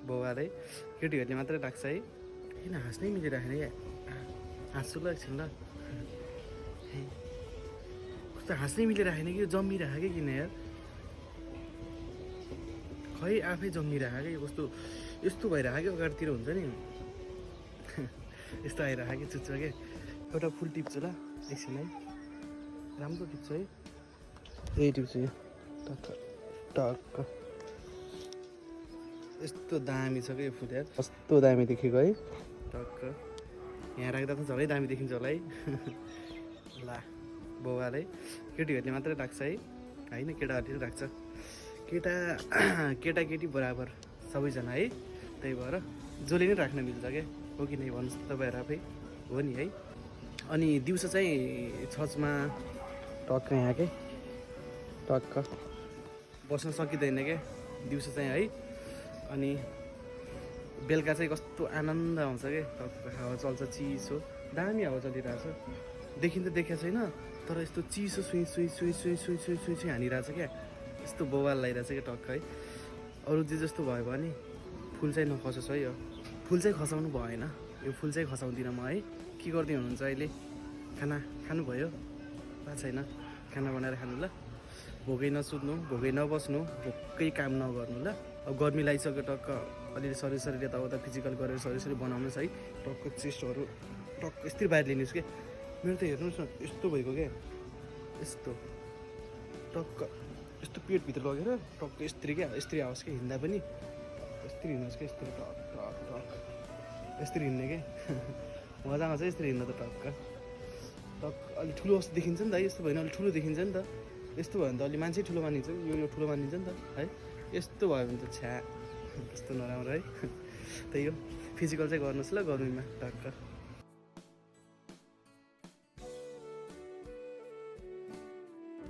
बौवाले केटीहरूले मात्रै राख्छ है। किन हाँस्नै मिलिरहेन क्या, हाँस्छु ल एकछिन ल। कस्तो हाँस्नै मिलिरहेन कि जम्मिरहेको कि किन यार, खै आफै जम्मिरहेको कि कस्तो यस्तो भइरहेको कि अगाडितिर हुन्छ नि यस्तो आइरहेको कि चुच्चो क्या। एउटा फुल टिप्छु ल एकछिन है, राम्रो टिप्छु है, यही टिप्छु यो टक्क टक्क। यस्तो दामी छ क्या यो फुल यार, कस्तो दामी देखेको है टक्क। यहाँ राख्दा त झनै दामी देखिन्छ होला है ला बौवाले केटीहरूले मात्रै राख्छ है, होइन केटाहरूले राख्छ। केटाकेटी बराबर सबैजना है, त्यही भएर जसले नै राख्न मिल्छ क्या, हो कि नै भन्नुहोस् त तपाईँहरू आफै, हो नि है। अनि दिउँसो चाहिँ छचमा टक्क यहाँ के टक्क बस्न सकिँदैन क्या दिउँसो चाहिँ है। अनि बेलुका चाहिँ कस्तो आनन्द आउँछ क्या, टक्क हावा चल्छ चिसो, दामी हावा चलिरहेछ। देखिन त देखेको छैन तर यस्तो चिसो सुई सुई सुई सुई सुई सुई सुई सुई हानिरहेछ क्या, यस्तो बवाल लगाइरहेछ क्या टक्क है। अरू जे जस्तो भयो भने फुल चाहिँ नखसोस् है, यो फुल चाहिँ खसाउनु भएन, यो फुल चाहिँ खसाउँदिनँ म है। के गर्दै हुनुहुन्छ अहिले, खाना खानुभयो थाहा छैन, खाना बनाएर खानु ल, भोकै नसुत्नु, भोकै नबस्नु, भोकै काम नगर्नु ल। अब गर्मी लागिसक्यो टक्क, अलिअलि शरीर यताउता फिजिकल गरेर शरीर बनाउनुहोस् है। टक्क चेस्टहरू टक्क यस्तरी बाहिर लिनुहोस् क्या, मेरो त हेर्नुहोस् न यस्तो भएको क्या, यस्तो टक्क यस्तो पेटभित्र लगेर टक्क यस्तरी क्या, यस्तरी आओस् क्या, हिँड्दा पनि यस्तरी हिँड्नुहोस् क्या, यस्तरी टक टक टक यस्तरी हिँड्ने क्या मजा आउँछ यस्तरी हिँड्नु त टक्क टक्क। अलिक ठुलो जस्तो देखिन्छ नि त, यस्तो भयो भने अलिक ठुलो देखिन्छ नि त, यस्तो भयो भने त अलि मान्छे ठुलो मानिन्छ, यो ठुलो मानिन्छ नि त है। यस्तो भयो भने त छ्या कस्तो नराम्रो है त्यही हो, फिजिकल चाहिँ गर्नुहोस् ल गर्मीमा टक्क।